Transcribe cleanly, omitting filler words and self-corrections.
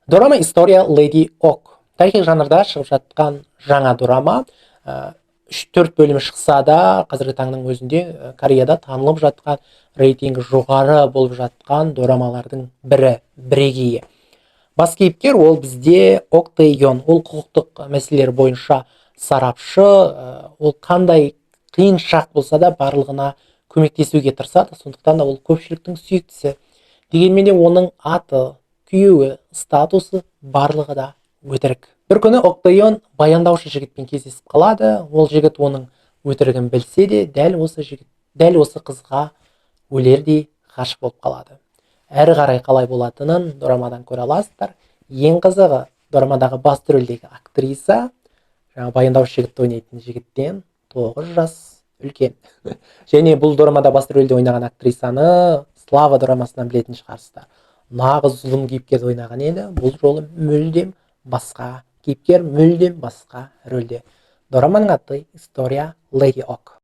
Дорама «История Леди Ок» тарихи жанрда шығып жатқан жаңа дорама. 3-4 бөлімі шықса да, қазіргі таңның өзінде Кореяда танылып жатқан, рейтингі жоғары болып жатқан дорамалардың бірі, бірегейі. Бас кейіпкер ол бізде Ок Тэ Йон. Ол құқықтық мәселелер бойынша сарапшы. Ол қандай қиын шақ болса да, барлығына көмектесуге тырысады, сондықтан да ол көпшіліктің сүйіктісі. Дегенмен де оның аты, күйеуі, статусы, барлығы да өтірік. Бір күні Ок Тэ Йон баяндаушы жігітпен кездесіп қалады. Ол жігіт оның өтірігін білсе де, дәл осы жігіт, дәл осы қызға өлердей ғашық болып қалады. Әрі қарай қалай болатынын дорамадан көре аласыздар. Ең қызығы, дорамадағы басты рөлдегі актриса жаңа баяндаушы жігітті ойнайтын жігіттен 9 жас үлкен. Және бұл дорамада басты рөлде ойнаған актрисаны «Слава» дорамасынан білетін шығарсыздар. Нағыз зұлым кейіпкерді ойнаған еді. Бұл жолы мүлдем басқа кейіпкер, мүлдем басқа рөлде. Дораманың аты «История Леди Ок».